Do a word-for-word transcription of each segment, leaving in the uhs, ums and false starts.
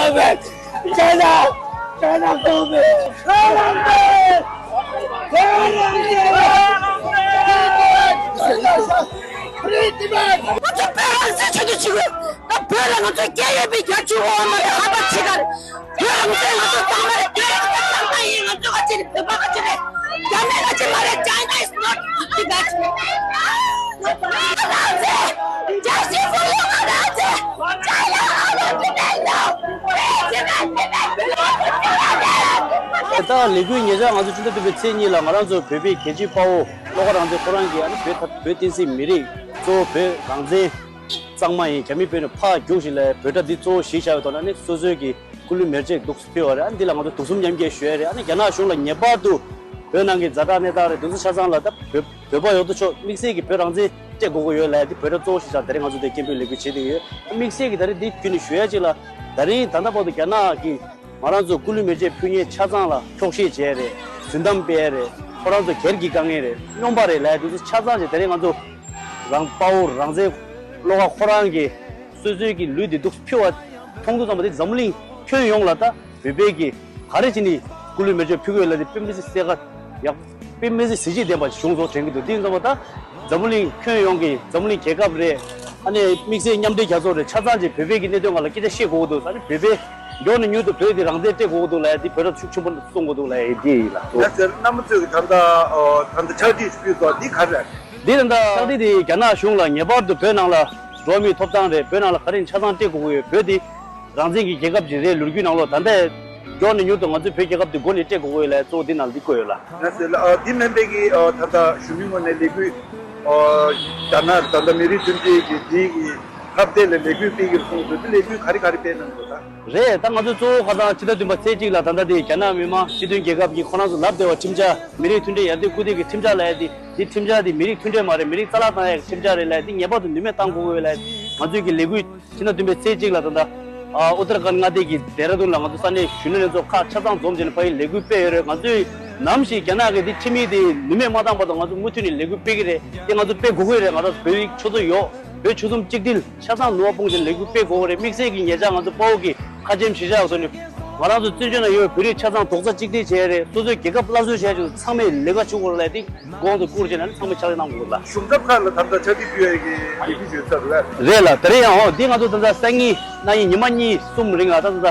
China! China government! Free Tibet! ང་ཚོ་བོད་རང་བཙན་ཆེད་དུ་བྱེད་དགོས། ད་བོད་ལ་ང་ཚོ་སྐད་ཡོད་པའི་རྒྱ་ཆེ་བོ་མ་རེད། ཧམ་པ་བྱེད་གར། བོད་རང་བཙན་ང་ཚོ་གཙང་མ་རེད། བོད་རང་བཙན་གཙང་མ་ཡིན། ང་ཚོ་ག་ཚོད་རེད། བོད་པ་ག་ཚོད་རེད། རྒྱ་མི་ག་ཚོད་མ་རེད། China is not Tibet. ང་རང་བཙན། Justice for you. ང་རང་བཙན། China, I want Tibet now. Free Tibet, Tibet belongs to Tibet. ད་ལས་འགུལ་ཉེ་ཆར་ང་ཚོ་ཕྱི་ཟླ་བདུན་པའི་ཚེས་གཉིས་ལ་ང་རང་ཚོ་བོད་པའི་རྒྱལ་གཅེས་དཔའ་བོ་བློ་དགའ་རང་བཙན་ཁོ་རང་གིས་ཨ་ནི་བོད་བོད་བསྟན་སྲིད་མི་རིགས་གཙོ་བོ་བོད་རང་བཙན་གཙང་མ་ཡིན། རྒྱ་མི་བོད་ནས་ཕར་རྒྱུགས་ཤིག་ལབ་འབོད་སྒྲ་འདི་གཙོ་བོ་གཞི་བཞག་པའི་ཐོག་ནས་ནི་སོ་སོའི་གི་སྐུ་ལུས་མེར་སྲེག་འདུག་སེ་ཕུལ་བ་རེད། ཨ་ནི་འདི་ལ་ང་ཚོ་གདུང་སེམས་མཉམ་སྐྱེད་ཞུ་ཡ་རེད། ཨ་ནི་རྒྱ་ནག་གཞུང་ལ་ངེས་པར་དུ་བོད་ནང་གི་ཛ་དྲག་གནས་སྟངས་རེད། འདུག་སེ་ཆ་ཚང་ལ་ད་བོད་བོད་པ་ཡོད་དོ་ཅོག་དམིགས་བསལ་གྱི་བོད་རང་བཙན་སྤྲད་དགོས་ཀྱི་ཡོད་ལབ་ཡ་འདི་འབོད་སྒྲ་གཙོ་བོ་གཞི་བཞག་ད་རེས་ང་ཚོ་འདིར་སྐད་འབོད་ལས་འགུལ་བྱེད་བསྡད་ཀྱི་ཡོད། དམིགས་བསལ་གྱི་ད་རེས་འདི་བརྒྱུད་ནས་ཞུ་ཡ་གཅིག་ལ་ད་རིང་ད་ལྟ་བར་དུ་རྒྱ་ནག་གིས་ང་རང་ཚོ་སྐུ་ལུས་མེ་མཆོད་ཕུལ་མཁན་ཆ་ཚང་ལ་འཁྱོག་བཤད་བྱས་རེད། རྫུན་གཏམ་སྤེལ་རེད། ཁོ་རང་ཚོ་སྒེར་གྱི་དཀའ་ངལ་རེད། རྙོག་པ་རེད་ལབ་ཡ་དེ་ཚོ་ཆ་ཚང་བྱས། ད་རེས་ང་ཚོ་རང་དཔའ་བོ་རང་བཙན་བློ་དགའ་ཁོ་རང་གིས་སོ་སོའི་གི་ལུས་འདི་འདུག་ཕུལ་བ་མཐོང་དུས་ཙམ་པ་དེ་འཛམ་བུ་གླིང་ཁྱོན་ཡོངས་ལ་ད་བོད་པའི་གི་ག་རེ་བྱས་ནས་སྐུ་ལུས་མེ་མཆོད་ཕུལ་དགོས་ལབ་དེ་དཔེ་མི་སྲིད་གསལ་ཁ་ཡག་དཔེ་མི་སྲིད་གཟི་བརྗིད་ལྡན་པ་བྱུང་སོང་དྲན་གྱི་འདུག་དེ་ཡིན་ཙམ་པ་ད་འཛམ་བུ་གླིང་ཁྱོན་ཡོངས་ཀྱི་འཛམ་བུ་གླིང་རྒྱལ་ཁབ་རེད། ཨ་ནི་དམིགས་བསལ་མཉམ་འབྲེལ་རྒྱལ་ཚོགས་རེད། ཆ་ཚང་གིས་བོད་པའི་གི་གནད་དོན་སྒང་ལ་སྐད་ཆ་བཤད་དགོས་ཀྱི་འདུག་ཨ་ནི་བོད་པའི་མགྱོགས་ནས་མྱུར་དུ་བོད་ཀྱི་རང་བཙན་སྤྲད་དགོས་ཀྱི་འདུག་ལབ་ཡ་འདི་བོད་རབ་ཤུགས་ཆེན་པོ་གསུང་དགོས་འདུག་ལབ་ཡ་འདི་ཡིན་ལ། ཡ་ཟེར་རྣམ་པ་ཚོས་ཀྱི་ད་ལྟ་ཨོ་ད་ལྟ་ཕྱག་བྲིས་ཕུལ་སོགས་འདི་ག་རེ་རེད། འདི་ད་ལྟ་ཕྱག་བྲིས་འདི་རྒྱ་ནག་གཞུང་ལ་ངེས་པར་དུ་བོད་ནང་ལ་འགྲོ་བ་མིའི་ཐོབ་ཐང་རེད། བོད་ནང་ལ་ག་རེ་ཆ་ཚང་སྤྲད་དགོས་ཀྱི་ཡོད། བོད་འདི་རང་བཙན་གྱི་རྒྱལ་ཁབ་ཅིག་རེད། ལོ་རྒྱུས་ནང་ལོགས་ད་ལྟ་མགྱོགས་ནས་མྱུར་དུ་ང་ཚོའི་བོད་རྒྱལ་ཁབ་འདི་མགོ་ནས་སྤྲད་དགོས་ཀྱི་ཡོད་ལབ་གཙོ་བོ་འདི་ནང་འདི་བཀོད་ཡོད་ལ། ཡ་ཟེར་ལ་ཨ་འདི་མིན་པའི་གི་ཨ་ད་ལྟ་གཞོན་ནུའི་ངོས་ནས་ལས་འགུལ་ཨ་རྒྱ་ནག་ད་ལྟ་མི་རིགས་མཐུན་སྒྲིལ་གྱི་འདི་གི་ཁ་གཏད་ལ་ལས་འགུལ་སྤེལ་གྱི་རེད་གསུངས་འདུག་འདི་ལས་འགུལ་ག་རེ་ག་རེ་སྤེལ་གནང་འདུག་ད། རེད། ད་ང་ཚོ་གཙོ་བོ་ཁ་སང་ཕྱི་ཟླ་བདུན་པ་ཚེས་གཅིག་ལ་ད་ལྟ་དེ་རྒྱ་ནག་མི་དམངས་སྤྱི་མཐུན་རྒྱལ་ཁབ་ཀྱིས་ཁོ་རང་ཚོ་ལབ་བསྡད་པ་ཁྲིམས་འཆར་མི་རིགས་མཐུན་སྒྲིལ་ཡར་ཐོན་སྐུལ་འདེད་ཀྱི་ཁྲིམས་འཆར་ལབ་ཡ་དེ་དེ་ཁྲིམས་འཆར་དེ་མི་རིགས་མཐུན་སྒྲིལ་མ་རེད། མི་རིགས་རྩ་བརླག་བཏང་ཡ་གི་ཁྲིམས་འཆར་རེད་ལབ་ཡ་དེ་ངེས་པར་དུ་ནུས་མེད་བཏང་དགོས་ཀྱི་ཡོད་ལབ་ཡ་ང་ཚོའི་གི་ལས་འགུལ་ཕྱི་ཟླ་བདུན་པའི་ཚེས་གཅིག་ལ་ད་ལྟ་ཨ་ཨུ་ཏར་ཁཱན་མངའ་སྡེ་གི་ལྡེ་ར་ལྡུན་ལ་ང་ཚོ་ས་གནས་གཞོན་ནུ་ལྷན་ཚོགས་ཁག་ཆ་ཚང་འཛོམས་བྱས་ནས་ཕ་གི་ལས་འགུལ་སྤེལ་ཡོད་རེད། ང་ཚོས་ནམ་ཞིག་རྒྱ་ནག་གི་འདི་ཁྲིམས་ཡིག་དེ་ནུས་མེད་མ་བཏང་བར་དུ་ང་ཚོ་མུ་མཐུད་ནས་ལས་འགུལ་སྤེལ་གི་རེད། དེ་ང་ཚོ་སྤེལ་དགོས་ཀྱི་རེད། ང་རང་ཚོ་བོད་རིགས་ཆོས་ཚོགས་ཡོད། བོད་ཆོལ་གསུམ་གཅིག་སྒྲིལ་ཆ་ཚང་ནུས་པ་སྤུངས་ཏེ་ལས་འགུལ་སྤེལ་དགོས་རེད། དམིགས་བསལ་གྱི་ཉེ་ཆར་ང་ཚོ་དཔའ་བོ་གི་ཁ་ཆེམས་གཞིར་བཞག་བཟོས་ནས་ང་རང་ཚོ་བཙན་བྱོལ་ནང་ཡོད་པའི་བོད་རིགས་ཆ་ཚང་རྡོག་རྩ་གཅིག་སྒྲིལ་བྱས་རེད། སོ་སོའི་རྒྱལ་ཁབ་སླར་གསོ་བྱས་ཆེད་དུ་ཚང་མས་ལས་ཀ་བྱེད་དགོས་རེད་ལབ་དེ་གོང་དུ་བཀུར་བྱས་ནས་ཚང་མས་ཕྱག་ལས་གནང་དགོས་རེད་ལ། གཞུང་ཚབ་ཁག་ལ་ད་ལྟ་ཕྱག་བྲིས་ཕུལ་ཡས་ཀྱི་ལས་འགུལ་ཡོད་ས་རེད། རེད་ལ། དེ་རིང་ཡང་འོ་འདི་ང་ཚོ་ད་ལྟ་སང་ཉིན་གནངས་ཉིན་ཉི་མ་གཉིས་གསུམ་རིང་ལ་ད་ད་ལྟ་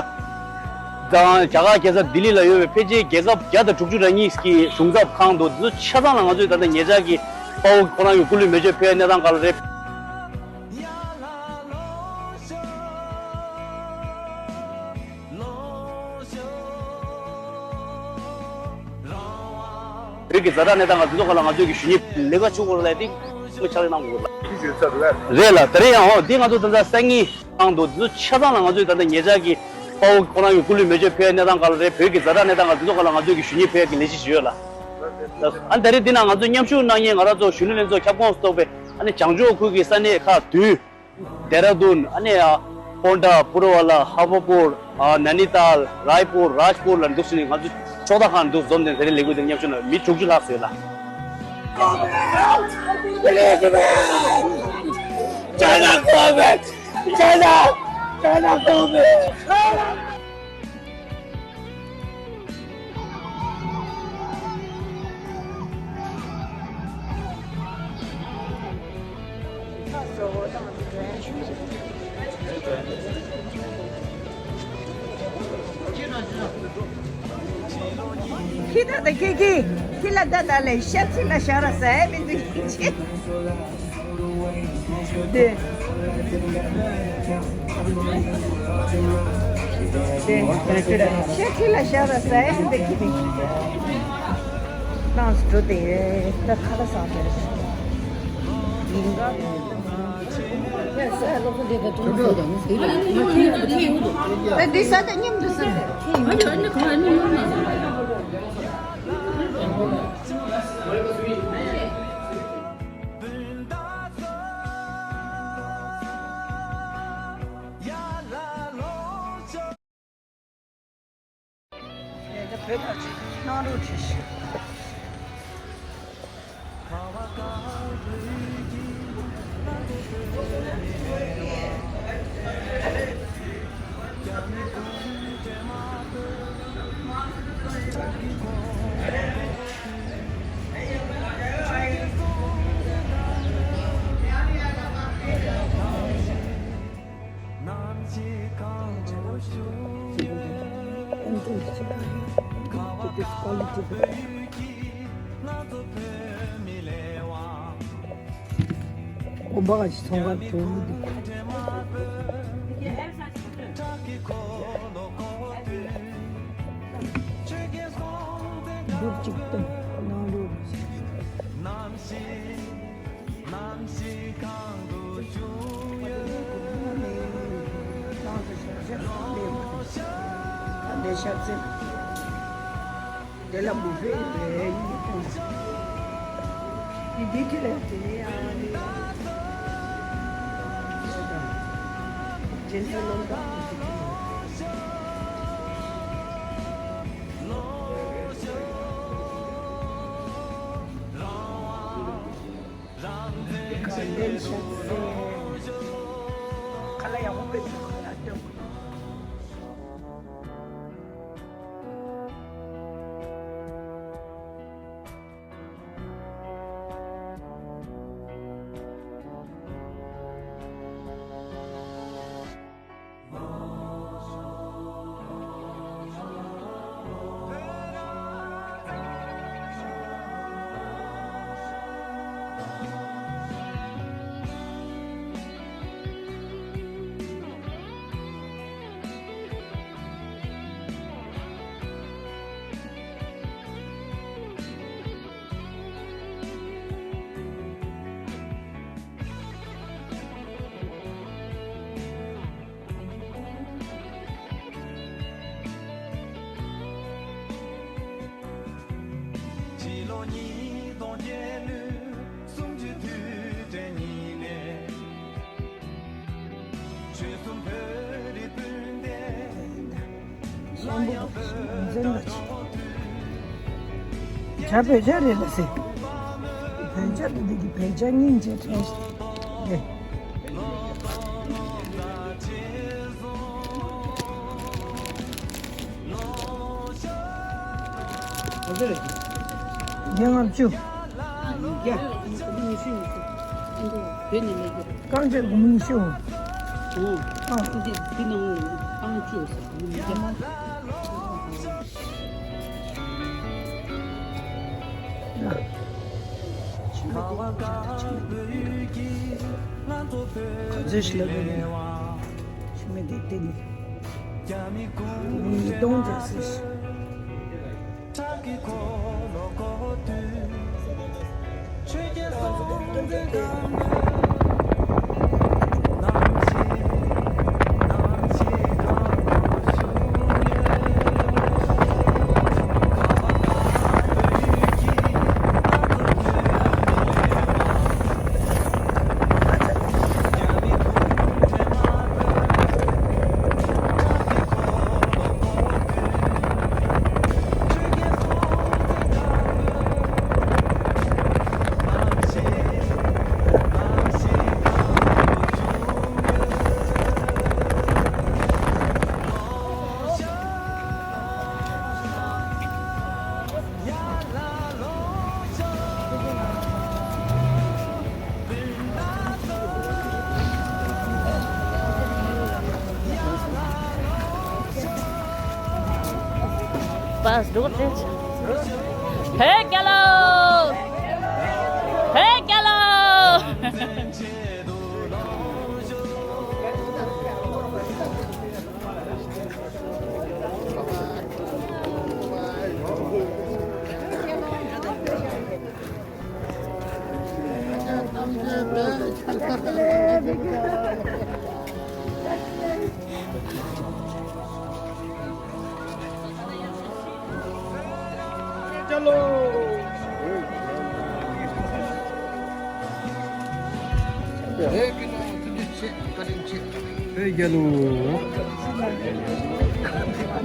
དང་རྒྱ་གར་རྒྱལ་ས་ལྡི་ལི་ལ་ཡོད་པའི་ཕལ་ཆེར་རྒྱལ་ཁབ་བརྒྱ་དང་དྲུག་ཅུ་རེ་གཉིས་ཀྱི་གཞུང་ཚབ་ཁང་དུ་འདི་ཚོ་ཆ་ཚང་ལ་ང་ཚོས་ད་ལྟ་ཉེ་ཆར་གྱི་དཔའ་བོ་ཁོ་རང་གི་སྐུ་ལུས་མེ་མཆོད་ཕུལ་ཡའི་གནས་སྟངས་སྒང་ལ་རེད། བོད་ཀྱི་ཛ་དྲག་གནས་སྟངས་ང་འདི་ཚོ་སྒང་ལ་ང་ཚོས་ཀྱི་གཞོན་ནུའི་ལས་ཀ་བྱེད་དགོས་རེད་ལབ་དེ་ཕྱག་ལས་གནང་དགོས་རེད་ལ། རེད་ལ། དེ་རིང་ཡང་འོ་འདི་ང་ཚོ་ད་ལྟ་སང་ཉིན་ཁང་དུ་འདི་ཚོ་ཆ་ཚང་ལ་ང་ཚོས་ད་ལྟ་ཉེ་ཆར་གྱི་དཔའ་བོ་ཁོ་རང་གི་སྐུ་ལུས་མེ་མཆོད་ཕུལ་ཡའི་གནས་སྟངས་སྒང་ལ་རེད། བོད་ཀྱི་ཛ་དྲག་གནས་སྟངས་ང་འདི་ཚོ་སྒང་ལ་ང་ཚོས་ཀྱི་གཞོན་ནུའི་ཕུལ་ཡ་གི་ལས་གཞི་ཞིག་ཡོད་ལ། ཨ་ནི་ད་རེས་འདི་ན་ང་ཚོ་མཉམ་ཞུགས་གནང་མཁན་ང་རང་ཚོ་གཞོན་ནུ་ལྷན་ཚོགས་ཁྱབ་ཁོངས་སུ་གཏོགས་པའི་ཨ་ནི་བྱང་ཕྱོགས་ཁུལ་གྱི་ས་གནས་ཁག་བདུན། ལྡེ་ར་ལྡུན། ཨ་ནི་ཡ་ཀོན་ཌ། པུ་ར་ཝ་ལ། ཧ་ཧྥ་པུར། ཨ་ནེ་ནི་ཏཱལ། རའི་པུར། རཱཇ་པུར་ལ་འདུག་སེ་ནས་ང་ཚོ་ཕྱོགས་མཐའ་ཁག་ནས་འདུག་འཛོམས་ནས་དེ་རིང་ལས་འགུལ་དེ་མཉམ་ཞུགས་གནང་མི་དྲུག་ཅུ་ལྷག་ཙམ་ཡོད་ལ། China government! China! China government! ཁྱི་ད་ད་ཁྱི་ཁྱི་ཁྱི་ལ་ད་ད་ལས་ཤ་ཚི་ལ་ཤ་ར་ཟ་མི་འདུག་ཁྱི། དེ། དེ། ཤ་ཁྱི་ལ་ཤ་ར་ཟ་ཡ་འདི་ཁྱི་དེ། ཏང་སྤྲོ་དེ་ད་ཁ་ལ་སང་དེ། ད་འདི་ཟ་ད་མཉམ་དུ་ཟ། གོམ་པ་ག་ཞིག་ཚོང་ཁང་དུ་འདུག་འདུག་ཅིག་ཏུ་ནང་ལོགས། དེ་ལ་མུ་ཕེ་རེད། འདི་འདི་ལས་དེ་ཡང་རེད། རྗེས་སུ་ལོ་འདབ་ཀྱི་ཁ་ལ་ཡག་པོ་དཔེ་ཁ་ལ་སྟོན། སྤྱི་ལོ་ཉིས་སྟོང་བརྒྱད་ལོའི་གསུམ་བཅུའི་དུས་དྲན་ཉིན་ནས། ཆོལ་གསུམ་བོད་རིགས་སྤུན་ཟླས་སླར་ཡང་བོད་དང་འགྲོགས་ཏེ། བོད་ཇ་བོད་ཇ་རེད་ལ་ཟེར། བོད་ཇ་འདི་འདི་གི་བོད་ཇ་སྙིང་རྗེ་དྲན་ཞིག་རེད། ཡ་ལྔ་བཅུ། ཡ། ཉི་ཤུ་ཉི་ཤུ། བོད་ནས་མེད་རྒྱུ། རྐང་རྗེས་སྒོར་མོ་ཉི་ཤུ། ཨོ། ཨ། འདི་འདི་ནང་རྐང་བཅུ། ཡ། ག་ཚོད་ཞིག་ལབ་དགོས་ནས། ཤི་མི་དེ་དེ་ནི། ཉིས་སྟོང་འདྲ་ཟེར། པཱས་འགྲོ་གི་རེད། ཧེ་རྒྱལ་ལོ། ཧེ་རྒྱལ་ལོ། ཧེ་རྒྱལ་ལོ། ཧེ་རྒྱལ་ལོ།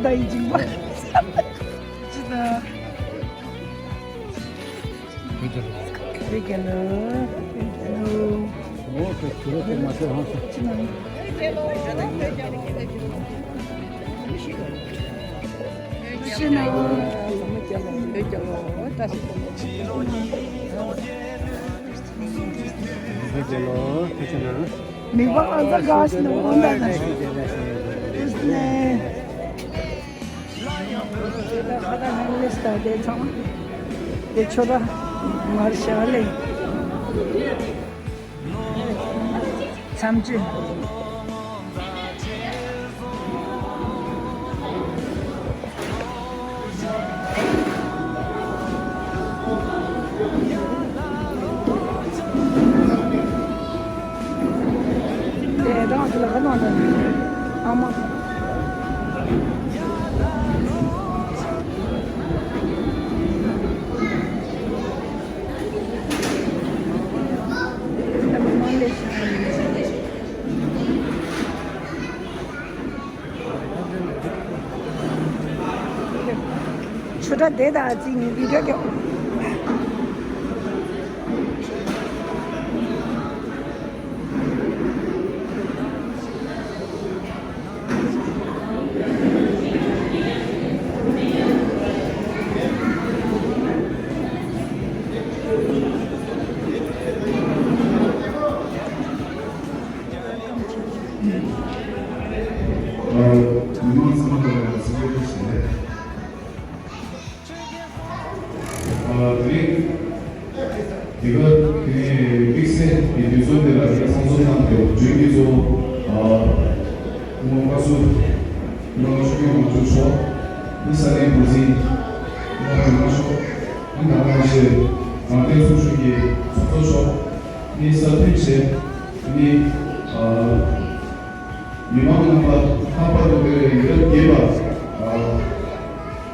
ད་ཡིན་གཅིག་པ། ཅི་ད། ཧེ་རྒྱལ་ལོ། ཧེ་རྒྱལ་ལོ། ཧེ་རྒྱལ་ལོ། ཨོ་ཁེ་ཁེ་ཁེ་མ་ཁེ་ཧང་སོ། ཅི་ན། ཅི་ན། མིག་པ་ཨ་ཛ་ག་ཞིག་ནས་འོང་ད་ན། ཁ་ཁ་ནང་ལས་ད་དེ་ཚང་དེ་ཆོ་ར་མར་ཤ་ལེ། མཚམས་གཅོད། དེ་རང་གི་ལ་ཁ་ནང་ལ་ཨ་མ། ཆུ་སྒྲ་དེ་དང་རྩིས་ནི་བི་ཌིའོ་ཀྱང་། མི་མང་ཚང་མ་ལ་འཚམས་འདྲི་ཞུ། ཨ་དེ་རིང་འདི་ག་དེ་རིང་དམིགས་བསལ་གྱི་དུས་ཚོད་འདི་ལ་ངས་ཚང་འཛོམས་གནང་བའི་བརྗོད་ཀྱི་གཙོ་བོ་ཨ་སྐུ་ངོ་བཀའ་ཟུར་སྐུ་ངོ་ཆོས་སྐྱོང་དབང་ཕྱུག་མཆོག་ནི་ས་གནས་འགོ་འཛིན་སྐུ་ངོ་རིམ་མ་མཆོག་ནི་ད་ག་ནང་བཞིན་རང་བཙན་ཚོགས་ཆུང་གི་ཚོགས་གཙོ་མཆོག་ནི་ས་འཐུས་བྱས་ནི་ཨ། མི་མང་རྣམ་པ་ལྷག་པར་དུ་དེ་བས་ཡུལ་རབས་བརྒྱད་པ་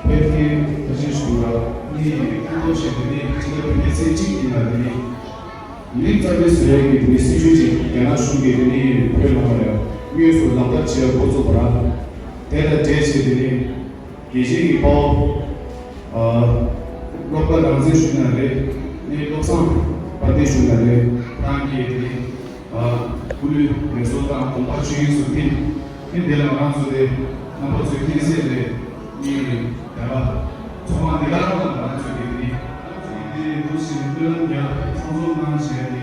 ཕེབས་མཁན་བཀའ་དྲིན་ཞུ་ར་ནི་སྐུ་ཐོག་བཞེས་ཏེ་ནི་སྤྱི་ཟླ་བདུན་པའི་ཚེས་གཅིག་ཉིན་ལ་དེ་ནི་མི་རིགས་རྩ་མེད་བཟོ་ཡས་ཀྱི་དེ་ནི་སྲིད་བྱུས་ཅིག་རྒྱ་ནག་གཞུང་གིས་དེ་ནི་བོད་ནང་ལ་དངོས་སུ་ལག་བསྟར་བྱེད་འགོ་བཙུགས་པ་ར། དེ་དང་འབྲེལ་བྱས་ཏེ་ནི། དགེ་བཤེས་ཀྱི་དཔའ་བོ། ཨ། སློབ་དགའ་རང་བཙན་ཞུ་ན་རེད། ནས་བློ་བཟང་དཔལ་ལྡན་ཞུ་ན་རེད། རང་གིས་དེ་ནི། ཨ། སྐུ་ལུས་མེ་གསོད་དང་དགོངས་པ་ཆོས་དབྱིངས་སུ་ཕྱིན། ནས་དེ་ལ་ང་རང་ཚོ་དེ་རྣམ་པ་ཚོའི་མཁྱེན་གསལ་རེད། ནི་ད་ལ་ཚོགས་མང་འདི་ག་རང་ལ་ང་རང་ཚོས་དེ་ནི། དེ་འདུག་ཟེར་ནས་སྨོན་ལམ་རྒྱག་ཚང་འཛོམས་གནང་བྱས་ཏེ།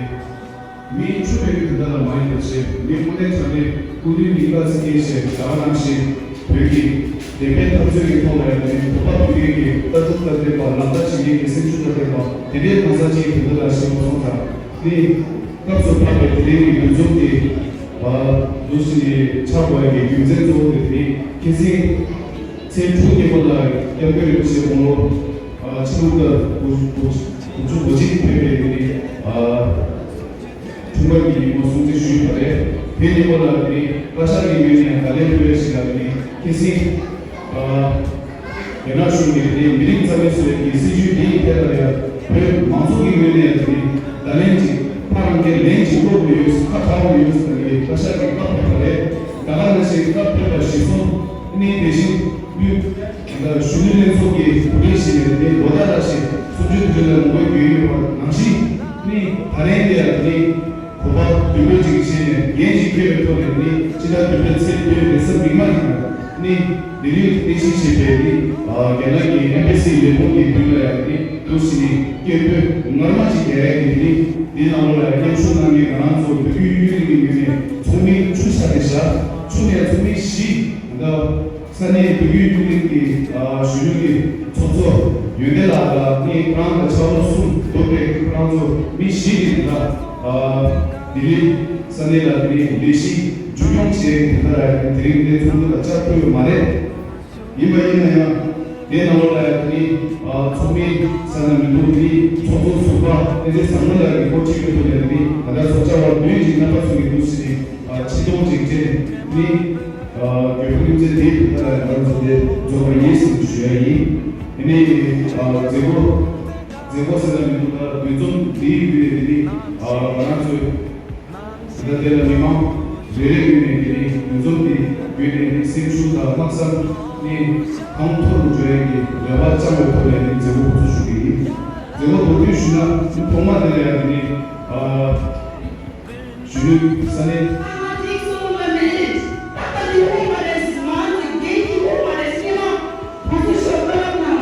མི་ཆུ་བེད་ཀྱི་དོན་དག་ལ་མ་ཡིན་པར་བྱས། མི་སྐུ་ལྡན་དྲང་གནས་སྐུ་མདུན་གྱི་བཀའ་སྩལ་ཞེས་བྱ་བ་ནང་བཞིན་བོད་ཀྱི་བདེན་པའི་འཐབ་རྩོད་ཀྱི་ཐོག་ལ་ཡང་ནི་བོད་པ་བོད་རིགས་ཀྱི་ལྟ་གྲུབ་ལ་བརྟེན་པ། ལག་བསྟར་བྱེད་མཁན་གྱི་སེམས་ཤུགས་ལ་བརྟེན་པ་དེ་འདྲའི་གང་ཟག་ཅིག་གི་དོན་དག་ལ་ཞེས་པ་སོང་ཙང་། ནི་སྐབས་སུ་བབས་པའི་དེ་རིང་གི་འདུ་འཛོམས་དེ་འདུ་ཞིག་ནས་ཆགས་དགོས་ཡ་གི་རྒྱུ་མཚན་གཙོ་བོ་དེ་ནི་ཁ་སང་ཚེས་དྲུག་ཉིན་མོ་ལ་སྐྱབས་མགོན་རིན་པོ་ཆེ་དགུང་ལོ་ཆིག་སྟོང་དགུ་བརྒྱ་དགུ་བཅུ་གོ་གཅིག་ཕེབས་པའི་དེ་ནི། འཁྲུངས་སྐར་གྱི་ཉིན་མོ་སྲུང་བརྩི་ཞུས་པ་རེད། དེ་ཉིན་མོ་ལ་དེ་རིང་བཀའ་ཤག་གི་ངོས་ནས་བཀའ་ལན་ཕུལ་བའི་ཞིག་ལ་དེ་རིང་ཁ་སང་། རྒྱ་ནག་གཞུང་གིས་དེ་རིང་མི་རིགས་རྩ་མེད་བཟོ་ཡས་ཀྱི་སྲིད་ཇུས་དེའི་ཐད་ལ་ཡང་བོད་མང་ཚོགས་ཀྱི་ངོས་ནས་དེ་རིང་བརྡ་ལན་ཅིག་ཕར་རང་གིས་ལན་ཅིག་སློག་དགོས་ཡོད། ཁ་གྲག་དགོས་ཡོད་ཟེར་ནས་བཀའ་ཤག་གིས་བཀའ་ཕེབས་པ་རེད། ད་ག་ནང་བཞིན་བཀའ་ཕེབས་པ་གཞིར་བཟུང་ནི་དེ་བཞིན་དབུས། གཞོན་ནུ་ལྷན་ཚོགས་ཀྱི་གོ་སྒྲིག་བྱས་ནས་ནི་ལོ་ཟླ་རེ་བཞིན་གསུམ་བཅུའི་དུས་ཚོད་ལ་ངོ་རྒོལ་བརྒྱུད་ཡོད་པ་ནང་བཞིན་ནི་ད་རིང་འདི་ཡང་ནི་གོ་བ་མདུན་སྤོས་ཅིག་བྱས་ནས་འགན་ཅིག་འཁྱེར་བའི་ཐོག་ནས་ནི་ཕྱི་ཟླ་བདུན་པའི་ཚེས་བདུན་རེས་གཟའ་མིག་དམར་ཉིན་ལ་ནི་ལྡི་ལིར་རྟེན་གཞི་བྱས་པའི་ནི་རྒྱ་ནག་གི་ཨེམ་བྷ་སི་ལས་ཁུངས་ཀྱི་མདུན་ལ་ཡང་ནི་འདུག་སེ་ནི་སྐད་འབོད་ངར་མ་ཅིག་རྒྱག་ཡ་གི་ནི་འདི་ནང་ལོགས་ལ་ཡང་མཉམ་ཞུགས་གནང་མཁན་ང་རང་ཚོ་བོད་བརྒྱུད་ཡུན་རིང་གི་ངོས་ནས་ཚོགས་མི་བཅུ་ཆ་རེ་བཞག་ཚུར་ནས་ཚོགས་མི་བཞི་ད། ས་གནས་བོད་བརྒྱུད་ཡུན་རིང་གི་གཞོན་ནུ་གི་ཚོགས་གཙོ་ཡོན་ཏན་ལགས་དང་ནི་ཁོ་རང་དང་ཆ་རོགས་གསུམ་འདུག་པས། ཁོ་རང་ཚོ་མི་བཞི་ནི་ད་ལྡི་ལི་ས་གནས་ལ་དེ་རིང་ལས་གཞི་མཇུག་སྐྱོང་བྱས་དེ་ལྟར་དེ་རིང་འདིར་ཚོགས་འདུ་ལ་བཅར་ཐུབ་ཡོད་མ་རེད། ཡིན་པ་ཡིན་ན་ཡང་དེའི་ནང་ལོགས་ལ་ཡང་དེ་རིང་ཚོགས་མི་ས་ན་མི་འདུག་དེ་རིང་ཚོགས་གཙོ་ཟུར་པ་བསྟན་འཛིན་བཟང་མོ་ལགས་ཀྱིས་འགོ་ཁྲིད་པའི་ཐོག་ནས་དེ་རིང་ད་ལྟ་ཚོགས་བཅར་བ་བདུན་གྱིས་རྣམ་པ་ཚོ་གི་འདུག་སེ་ནི་ཆེ་མཐོང་ཅིག་བྱས་ནི། རྒྱལ་པོ་རིམ་བརྩེགས་དེའི་བུ་ཕྲུག་ལ་ང་ཚོ་དེ་རྫོགས་པ་ཡིན་ཟེར་ཞུ་ཡ་ཡིན། དེ་ནས་མཛད་སྒོ་མཛད་སྒོ་ཟེར་ན་མི་འདུག་ད་འདུ་འཛོམས་འདིའི་བརྒྱུད་ནས་དེ་ནི་ང་རང་ཚོའི་ད་ལྟ་དེ་ལ་མི་མང་རེ་རེ་བརྒྱུད་ནས་དེ་ནི་འདུ་འཛོམས་འདི་བརྒྱུད་ནས་ནི་སེམས་ཤུགས་དང་ལྷག་བསམ་ནི་གང་མཐོ་རུ་འགྲོ་ཡ་གི་རེ་བ་བཅངས་པའི་ཐོག་ནས་ནི་མཛད་སྒོ་འགོ་ཚུགས་ཞུ་གི་ཡིན། མཛད་སྒོ་མདོར་བསྡུས་ཞུས་ན་ཐོག་མ་དེ་ལ་ཡང་དེ་ནི། གཞོན་ནུ་ས་གནས། ཨ་ང་ཐིག་སོང་བ་མེད། ད་ལྟ་འདི་དབུ་མ་རེད། ང་ཚོའི་རྒན་གྱི་དབུ་མ་རེད། སྙེ་མ་ཁོང་ཚོ་ཞབས་བཀའ་ལབ་ན།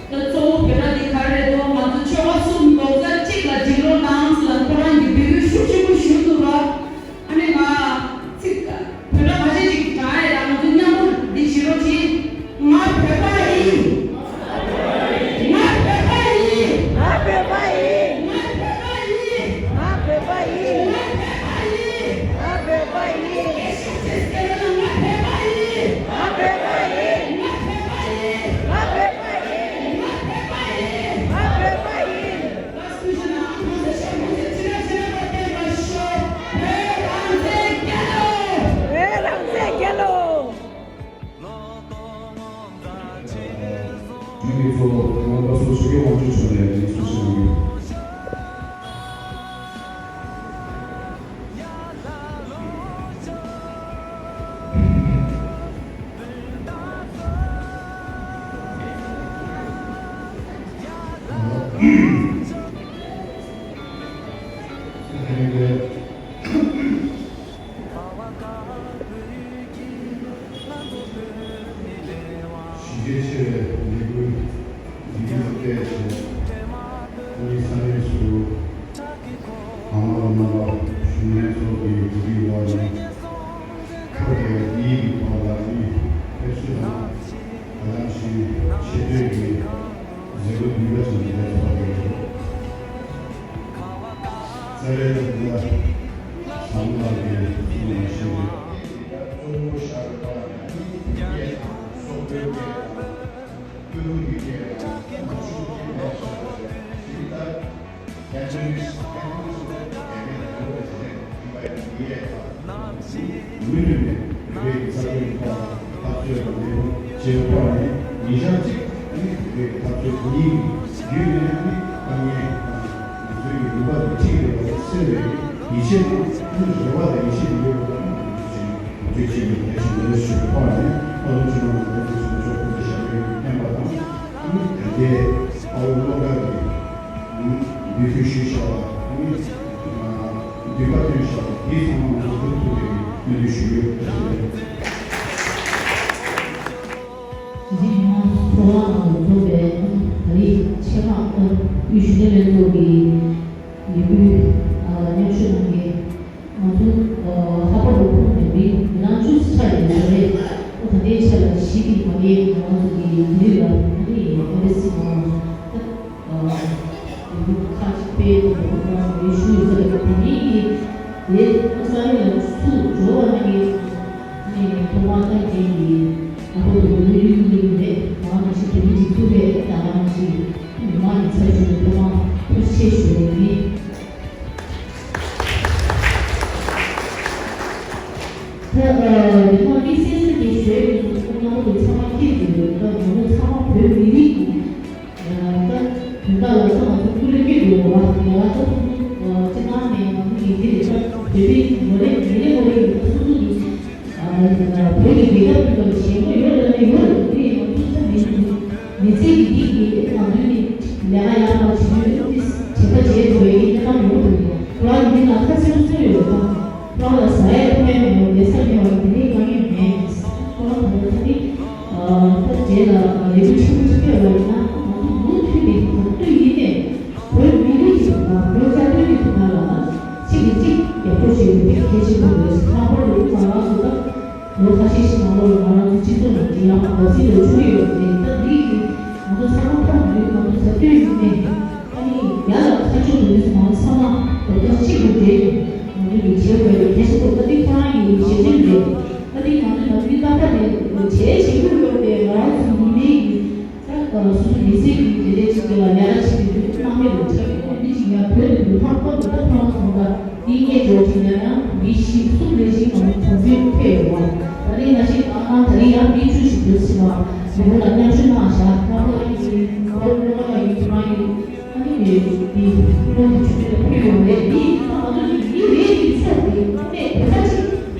ད་གཙོ་བོ་བོད་སྒྲ་འདི་ག་རེ་རེད་འདུག་ང་ཚོ་ཆོལ་ཁ་གསུམ་རྡོག་རྩ་གཅིག་ལ་སྒྲིལ་རོགས་གནང་ཟེར་ལ་ཁོ་རང་གིས་འབོད་སྐུལ་ཤུགས་ཆེན་པོ་ཞུ་འདུག་ར། ཨ་ནི་ང་ཚིག་བོད་སྒྲ་ཁ་ཤས་ཅིག་དྲངས་ཡས་ལ་ང་ཚོ་མཉམ་པོ་འདི་བྱེད་རོགས་གྱིས། ང་བོད་པ་ཡིན། ང་བོད་པ་ཡིན། ང་བོད་པ་ཡིན། ང་བོད་པ་ཡིན། ང་བོད་པ་ཡིན། ང་བོད་པ་ཡིན། ང་བོད་པ་ཡིན། ང་བོད་པ་ཡིན། ང་བོད་པ་ཡིན། ང་བོད་པ་ཡིན། ང་བོད་པ་ཡིན། ང་བོད་པ་ཡིན། ཨ་ནི་གཙོ་བོ་ང་བློ་གསར་ཞུ་གི་དབང་ཆེན་ཚོགས་ནས་ནས་གསུང་བཤད་གནང་གི། གཞི་རྒྱ་ཆེ་བའི་ལས་འགུལ་འདི་ཉིད་ལ་སྤེལ་ཞིང་། ཨ་ནི་ས་གནས་སུ་གང་མང་རྣམ་པ་བཞུགས་གནས་ཚོགས་ཀྱི་གོ་སྒྲིག་འོག་ནས་ཁ་བརྡའི་དེའི་ཐོག་ལ་ནི་ཕེབས་བསུ་དང་། ད་ག་ནང་བཞིན་ཆེ་བསྟོད་ཀྱི་མཛད་སྒོ་བསྡུས་པ་ཞིག་ལས་ཚོགས་པའི་རེད། རྩ་བའི་ལ་འདི་ལ་བཟང་ལ་དེ་གསུངས་ནས་ཤེས་དགོས། མུ་མཐུད་ནས་བོད་པའི་འཚར་ལོངས་ཐོག་འཐབ་རྩོད་དང་ལས་ཁུངས་བྱེད་པ་ནས་ཉིན་ཞག་གཅིག་ནི་བོད་པའི་འཐབ་རྩོད་དེ་ཉིད་ཀྱི་བརྒྱུད་ནས་ནི་དཀའ་ངལ་དང་ང་ཚོའི་ནུས་པ་དེ་ཁྲིད་དགོས་པ་སེལ་བའི་ཡིད་ཆེས་དང་ཨ་ནི་རེ་བ་དང་ཡིད་ཆེས་ཡོད་པ་དང་ང་ཚོ་ཆེད་དུ་ཆེད་དུ་ལས་ཞུགས་ནས་ཞུ་བའི་ཐོག་ནས་ཨ་རོ་ཆུ་ནང་ལ་ལས་དེ་ཞུ་ཆོག་པའི་ཞབས་པད་བརྟན་པ་དང་ཨ་ནི་དེ་འདྲའི་དཔའ་བོ་བློ་དཀར་གྱི་འབོད་སྐུལ་ཞུས་བཞག་པ་ཨ་ནི་འདུན་པ་བཏོན་བཞག་པ་དེ་ཚང་མ་ང་ཚོ་ཐུགས་ཐུགས་རེ་སྨོན་འདུན་ཞུ་ཡོད། བཀྲ་ཤིས་བདེ་ལེགས། གཞི་ནས་ཚོགས་ཁང་ནང་དུ་འཛོམས་པའི་ད་རེས་ཆེད་མངགས་དབུས་གཞོན་ནུ་ལྷན་ཚོགས་ཀྱི་ལས་འགུལ་མཉམ་ཞུགས་གནང་མཁན་ང་ཚོ་ལྷག་པར་དུ་ཁོང་ནས་མི་མི་ལང་བཅུ་ཙམ་ཡོད་ས་རེད། ཨོ་ད་ལྟའི་ཆ་ལ་གཞི་དེ་མ་ཡས་ང་ཚོ་གི་ལྡི་ལི་ལ་ཨ་ནི་ཨེམ་བྷ་སི་ནང་ལ་ལས་འགུལ་ཁག་ཅིག་སྤེལ་ཐུབ་པ་ཁོང་རང་ཚོ་ལས་ཞུགས་ཡོད་ས་རེད། དེ་ནས་ཀྱི་དེ་ས་གནས་ལ་ཚུར་འབྱོར་བ་ནང་གི་ནས་ཐོག་མར་ཐོན་མཁན་གྱི་ཨ་ཁུ་དང་བུ་མོ་གཉིས་རེད། ང་ནང་བཞིན་བོད་མི་སྒྲིག་འཛུགས་རེད། ད་ང་ནང་བཞིན་མི་མང་གི་ཚབ་ཞུས་ནས་ཐོག་མར་ཐུགས་རྗེ་ཆེ་ཞུ་བ་ཡིན། ད་ཨ་མི་མང་དམིགས་བསལ་ས་དེ་ཞུ་ཡས་ཀྱི་སྐུ་ངོ་ཚོ་ཚང་མ་ཁྱེད་ཀྱི་ཡོད། ད་ང་ཚོ་ཚང་མ་བོད་མི་རིགས་ཀྱི་ད་དོན་དག་ལ་ད་ང་ཚོ་སྐུ་ལས་སྐྱོན་དགོས་པ་ཡ་ལ་ད་སོ་སོ་སྤྱི་བཏང་ནས་ང་ཚོ་ཡིན་གྱི་རེད། ད་བོད་པའི་ངོ་རེ་ངེས་ལེགས་ངོ་རེ་ཡིན། ད་སོ་སོ་གི་བོད་ཀྱི་རྒྱལ་ཁབ་ཀྱི་སྐོར་ཞེ་པོ་ཡོད་ལ་ནི་ཡོད་རེད། དེ་ཡིན་ང་ཚོ་ད་མི་མི་ཚེ་གི་འདི་གི་ང་ཚོའི་ནི་ལས་ཀ་ཡག་པ་བྱེད་རྒྱུ་ནི་བྱེད་ཐབས་བྱེད་དགོས་ཡ་གི་གནས་སྟངས་ཡོད་རེད། ཁོ་རང་གི་མི་ལ་ཁ་སེམས་གསོ་ཡོད་རེད། ད་ཁོ་རང་ལ་ཟ་ཡ་འཐུང་ཡ་མེད་པ་ལས་ས་མེད་པ་དེ་འདྲའི་དཀའ་ངལ་མེད། ཁོ་རང་ད་ལྟ་ད་ནི་ད་རྗེས་ལ་ལས་འགུལ་ཆེན་པོ་ཅིག་སྤེལ་བ་ཡིན་ན་ང་ཚོ་མུ་མཐུད་ནས་ག་དུས་ཡིན་ནས། བོད་མི་རིགས་ཀྱི་དང་བོད་རྩ་དོན་གྱི་ཐོག་ལ་གཅིག་གིས་གཅིག་རྒྱབ་སྐྱོར་བྱེད་རྒྱུ་དེ་གལ་ཆེན་པོ་རེད། ལྷག་པར་དུ་ང་རང་ཚོ་ད་ལོ་ཁ་ཤས་ཤིག་ནང་ལོགས་ལ་ང་རང་ཚོ་སྤྱི་ཚོགས་ནང་གི་ཡང་འགོ་འཛིན་ལས་བྱུང་ཡོད་རེད། ད་འདི་གི་ང་ཚོ་ཚང་མ་ཐོག་མཐུན་ང་ཚོ་ས་མཐུན་ཡིན་ནས་ཨ་ནི་ཡ་ལ་ཁ་ཕྱོགས་འགྲོ་མི་ཚོ་ང་ཚང་མ་རྡོག་རྩ་གཅིག་ཏུ་སྦྲེལ་ནས་ང་ཚོ་གི་བྱེད་དགོས་རེད། གལ་ཆེན་པོ་ད་འདི་ཁོ་རང་གི་ཞལ་ཆེམས་རེད། ད་འདི་ང་ཚོ་ནང་མི་རྣམ་པ་ནས་བྱས་བྱེད་དགོས་ཡོད་པའི་ང་རང་ཚོ་ཉི་མའི་གི་ད་སོ་སོ་མི་ཚེ་གི་དེ་འདྲའི་ཅིག་ལ་ལས་ཀ་བྱེད་པའི་དུས་སྣང་མེད་དུ་ཆགས་ཀྱི་འདུག་མི་ཅིག་ཡང་བོད་དུ་ལྷག་པར་དུ་ད་ཁོང་ཚོ་ད་འདི་སྔས་འཇོག་ཅིག་ཡང་ཡང་མི་བཞི་གསུམ་ལས་བཞི་གོང་གོང་འཕེལ་ཕེབས་ཡོད་པ། ད་རེས་ང་ཞིག་ཨ་ང་ད་རེས་ཡང་མི་བཅུ་ཞིག་འདུག་ཟེར་བ་མི་བུ་ལ་མཉམ་ཞུགས་གནང་བཞག་ད་ཁོ་རང་གི་བོད་སློབ་གྲྭ་ཡིན་ཚོ་རང་གི་ཨ་ནི་མི་འདི་ཁོང་གི་ཆུ་ཚོད་ཕེབས་ཡོང་རེད། འདི་ད་ང་ཚོ་གི་འདི་རེད་ཀྱི་ཚོགས་འདི་ཨ་ནི་བོད་པ་ཅིག་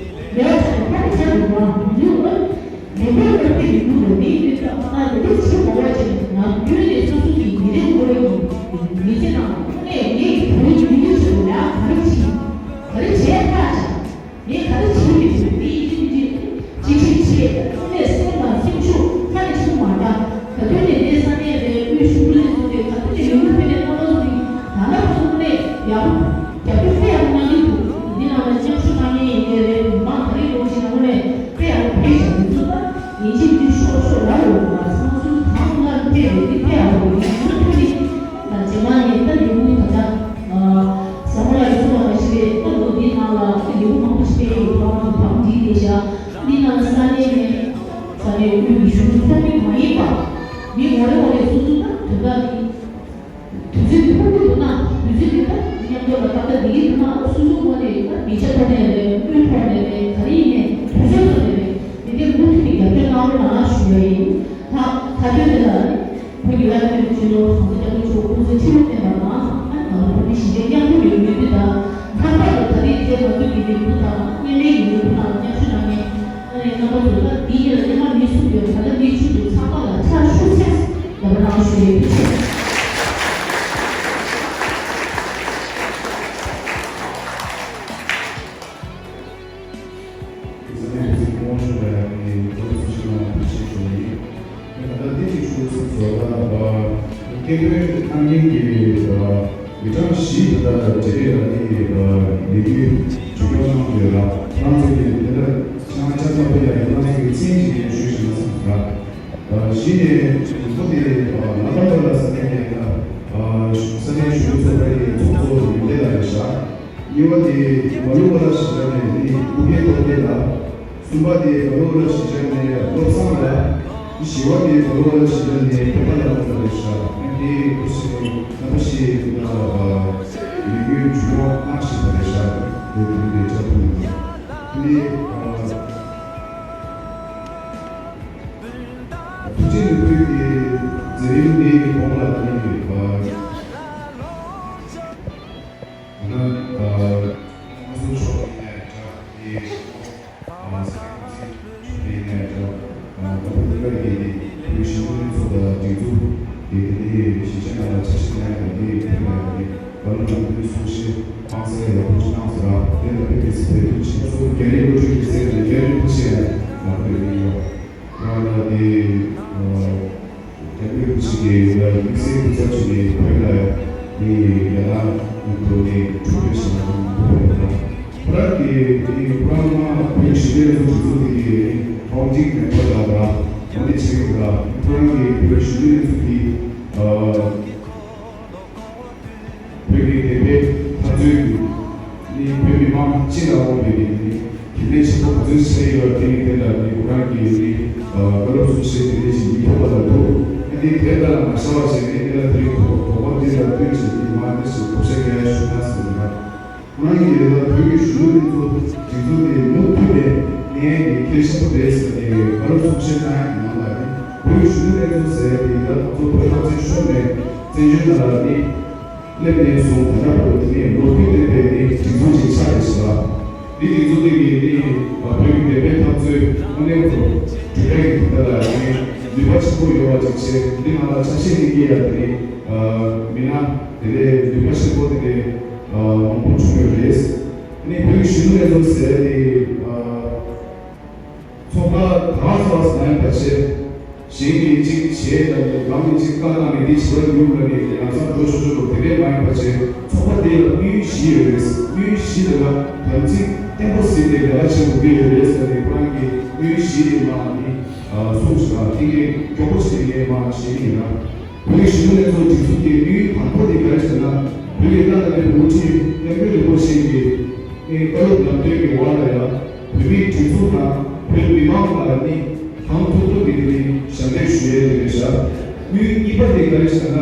ལས་ཀ་བྱ་ནས་ཕར་ཕྱར་འགྲོ་བ་མི་འདུག་ཨ། མི་འབོར་སྟབས་བདེ་མི་འདུག་ལ་མིའི་མི་ཚོགས་ཁག་ཏུ་ཕྱི་གོ་བ་ཅན་ནམ་རྒྱུན་ནས་སོ་སོ་གི་ཉིན་རེའི་འཚོ་བའི་མི་ཚེ་ནང་དངོས་གནས་ངས་བོད་མི་རིགས་ཚོ་ལ་ག་རེ་བྱེད་ག་རེ་བྱས་ཐག་ཆོད་ངས་ག་རེ་བྱེད་མི་ཐུབ་མི་ཡིན་གཅིག་གཅིག་ཆེ་དངོས་གནས་སེམས་དང་སེམས་ཤུགས་ཁ་ནས་ཆུང་མ་འདྲ་ག་དུས་ནས་ངའི་ས་གནས་རེད། དབུས་ ད་ནི་དུས་ཚོད་འདི་ཕུང་གི་འདུག་ན། དུས་ཚོད་འདི་ད་མཉམ་དུ་ལ་ཏག་ཏག་འདི་གི་འདུག་ན། སོ་སོ་ངོས་ནས་ད་ཉེ་ཆར་ཐོག་ནས་རེད། དངུལ་ཐོག་ནས་རེད། ག་རེ་ཡིན་ནས་དུས་ཚོད་ཐོག་ནས་རེད། འདི་འདྲའི་མུ་མཐུད་ནས་རྒྱབ་སྐྱོར་གནང་རོགས་གནང་ཞུ་ཡ་ཡིན། ད་ད་ཐོག་འདི་ལ་བོད་ཀྱི་བླ་སྤྱི་སྤྱི་ནོར་༸གོང་ས་༸སྐྱབས་མགོན་ཆེན་པོ་སྐུ་ཚེ་ཁྲི་ལོ་བརྟན་པ་དང་། ཨ་ནི་ང་ཚོ་བོད་མི་ཞི་བདེ་མཉམ་འགྲོགས་ཡོང་མུས་འདི་དང་། ལྷག་པར་དུ་ད་རེས་དེ་ང་ཚོ་གི་ལས་འགུལ་དང་མཉམ་ལས་ཀྱི་ལས་འགུལ་དང་མཉམ་ཞུགས་གནང་མཁན། ཨ་ནི་རྣམ་པ་ཚོ་ད་འདིའི་རྗེས་ལ་ཉི་མ་མི་གསུམ་ཡོད། ད་ལྟ་མི་བཅུ་འདུག་ཚང་མ་ལ་ཕྱག་ཤུགས་ཆེ་རྒྱབ་སྐྱོར་གནང་ཞུ་ཡས། ཐུགས་རྗེ་ཆེ། ས་གནས་ཀྱི་སྐུ་ངོ་མཆོག་ལ་ཡང་ནི་གོ་སྐབས་སུ་ཞུ་བ་ཐུགས་རྗེ་ཆེ་ཞུ་བ་ཡིན། ད་ལྟ་འདི་ཞིག་ཞུ་ཚུལ་བཟོ་ལ་སྐད་འབོད་གནང་མཁན་གྱི་མི་གྲངས་བཞི་དེ་དག་རྗེས་ལ་ནི་ལས་འགུལ་མཇུག་སྐྱོང་གནང་ཡོད་ལ། ང་ཚོ་གི་དེ་ལ་ཆ་ཆ་ཚང་པོ་ཡང་ང་ཚོ་གི་མཚན་གཅིག་ནས་ཞུས་བཞག་ན་བསམ་ལ། གཞི་ནས་དང་པོ་དེ་ལ་དྭགས་པ་ལ་ས་གནས་ནས་ས་གནས་གཞོན་ནུ་ཚོགས་པ་ཡི་ཚོགས་གཙོ་ཡོན་ཏན་ལགས་རེད་བཞག་གཉིས་པ་དེ་མ་ལུ་བ་ལ་ཞེ་ལ་ནས་ནི་ཨུ་པེ་ཏོ་ཏེ་ལ། གསུམ་པ་དེ་མ་ལུ་བ་ལ་ཞེ་ལ་ནས་བློ་བཟང་ལ། བཞི་པ་དེ་མ་ལུ་བ་ལ་ཞེ་ལ་ནས་ཕེ་པ་ལ་ལ་རེད་བཞག་ཨ་དེ་ཁུ་སི་ནི་ན་པ་ཤི་ལ་ལས་འགུལ་འཇུག་རོགས་གནང་ཞེས་པ་རེད་བཞག་དེ་དེ་ལས་ཆ་ཕུལ་ནས་ནི། ཐུགས་རྗེ་ནི་བོད་ཀྱི་མཛད་རིམ་འདིའི་གོང་ལ་ནི་ཨ་ན་ཨ་ཨ་སོ་ཕྱོགས་ཡིན་ནའི་འདྲ་ནི་ཨ་ས་ཁུལ་ཚོ་ཡིན་ནའི་འདྲ་ཨ་ད་བོད་ཀྱི་ནི་བོད་ཞི་མོལ་ལྷན་ཚོགས་དང་སྒྲིག་འཛུགས་ཀྱི་ནི་གཞིས་ཆགས་ནང་ལ་ཆ་ཤས་ཡང་ནི་བོད་ལ་ནི་བར་ལམ་དུ་གསུང་བཤད་གནང་ས་ཡག་པོ་ཅིག་གནང་སོང་ར། དེ་ལ་དཔེ་དེ་སི་བོད་དུ་ཆེན་སོ་རྒྱ་རིགས་བློ་གྲོས་ཀྱི་སེམས་ནས་རྒྱ་རིགས་བློ་ཆེ་ཡང་ང་བོད་མི་ཡོད། ང་ལ་དེ་རྒྱ་བོད་ཀྱི་ཞིག་གི་ལ་དམིགས་བསལ་སྐུ་ཚབ་ཅིག་གི་བོད་ལ་ནི་རྒྱ་ནག་ནི་བོད་ནི་འཁྲུག་རེས་བྱེད་ན་ཁོང་བོད་བོད་ལ་ཁོ་རང་གི་དེ་ཁོ་རང་མ་བོད་ཞི་བདེ་སློབ་ཕྲུག་ཚོགས་པ་གི་ནི་ཧོང་ཅིག་མེམ་བར་ལ་ར་འོ་ནི་ཆེ་གི་ར་ཁོ་རང་གི་བོད་ཞི་བདེ་སློབ་ཕྲུག་གི་བོད་ཀྱི་བདེན་པའི་འཐབ་རྩོད་ཀྱི་ནི་བོད་མི་མང་སྤྱི་ལ་དབང་བའི་ནི་གལ་གནད་ཆེན་པོ་ག་ཚོད་ཆེ་ཡོད་དེ་ནི་དེ་ལ་ནི་ཁོ་རང་གི་ནི་བཀའ་སློབ་གསུང་བཤད་དེ་ནི་ཞིག་ཡིན་ཐོག་པ་ལ་འདུག་ཨ་ནི་དེ་ལྟར་མ་བྱ་བ་བྱས་ནས་དེ་ལ་དེ་རིང་དོ་དོ་དགོང་དེ་ལ་བསྟུན་བྱས་ནི་མ་དེ་ཞིག་གོ་བཤད་མཁན་ཞུ་ན་ཟེར་ལ། ཁོ་རང་གི་ལས་ལ་བོད་ཀྱི་གཞོན་ནུ་ལྷན་ཚོགས་སྒྲིག་འཛུགས་དེ་མུ་མཐུད་ནས་གནས་ཡས་ཀྱི་གལ་ཆེན་པོ་རེད་ཟེར་ཏེ་བཀའ་སློབ་གསུང་བཤད་གནང་ཡག་གི་ནང་ལ་ནི་བོད་ཀྱི་གཞོན་ནུ་ལྷན་ཚོགས་ཟེར་ཡག་དེ་ཡིན་ན་ང་ཚོ་བོད་རང་བཙན་ཤོར་ནས་བཙན་བྱོལ་ནང་ལ་ནི། སླེབས་ནས་བཟུང་ད་ལྟ་བར་དུ་དེ་ནས་ལོ་རྒྱུས་ལྡན་པའི་ནི་སྒྲིག་འཛུགས་ཅིག་ཆགས་ཡོད་ཟེར་བ། འདི་སྒྲིག་འཛུགས་འདི་གིས་ནི་བོད་ཀྱི་བདེན་པའི་འཐབ་རྩོད་དངོས་གནས་དུ་གྲུབ་འབྲས་ཀྱི་དོན་དག་ལ་ནི་ནུས་པ་ཆེན་པོ་ཡོད་པ་ཅིག་བྱས། འདི་ནང་ལ་ཆ་ཤས་ནི་སྐྱེས་ཡ་དེ་ནི་མི་སྣ་དེ་ལས་ནུས་པ་ཆེན་པོ་དེ་ནི་མང་པོ་བྱུང་ཡོད་རེད། ནི་བོད་ཀྱི་གཞོན་ནུ་ལྷན་ཚོགས་ཟེར་ནི། ཚོགས་པ་གང་ཟག་མ་ཡིན་པ་བྱས། གཞན་གྱིས་གཅིག་བྱས་ལ་ནི་རང་གིས་གཅིག་བཀའ་གནང་ནས་འདི་བྱེད་པ་ཡོང་ལ་ནི་ལམ་སང་འགྲོ་ཆོག་ཆོག་ཏུ་དེ་འདྲས་མ་ཡིན་པ་བྱས། ཚོགས་པ་འདི་ལ་དམིགས་ཡུལ་བཞི་ཡོད་རེད། དམིགས་ཡུལ་བཞི་དེ་ལ་དམ་ཚིག་བརྟན་པོ་ཟིན་ཏེ་ལས་ཀ་བྱེད་དགོས་ཀྱི་ཡོད་རེད་ཟེར་ནས་ཁོ་རང་གིས་དམིགས་ཡུལ་བཞི་དེ་མ་ནི་གསུངས་ཤིག་ལ་ཐིག་ལེ་མགྱོགས་པོ་བྱས་ནས་མ་བྱེད་ཀྱི་ཡིན་ན། བོད་ཀྱི་གཞོན་ནུ་ལྷན་ཚོགས་སྒྲིག་འཛུགས་ཀྱི་དམིགས་ཡུལ་དང་པོ་དེ་ག་རེ་ཟེར་ན། བོད་ཀྱི་བླ་ན་མེད་པའི་དབུ་ཁྲིད་སྐྱབས་མགོན་རིན་པོ་ཆེ་གི་བཀའ་སློབ་ལམ་སྟོན་གྱི་འོག་ལ་ཡང་བོད་མིའི་སྒྲིག་འཛུགས་དང་བོད་མི་མང་ལ་ནི་གང་ཐུབ་ཐུབ་ཀྱིས་དེ་ནི་ཞབས་འདེགས་ཞུ་ཡས་དེ་རེད་བཞག་དམིགས་ཡུལ་གཉིས་པ་དེ་ག་རེ་ཟེར་ན།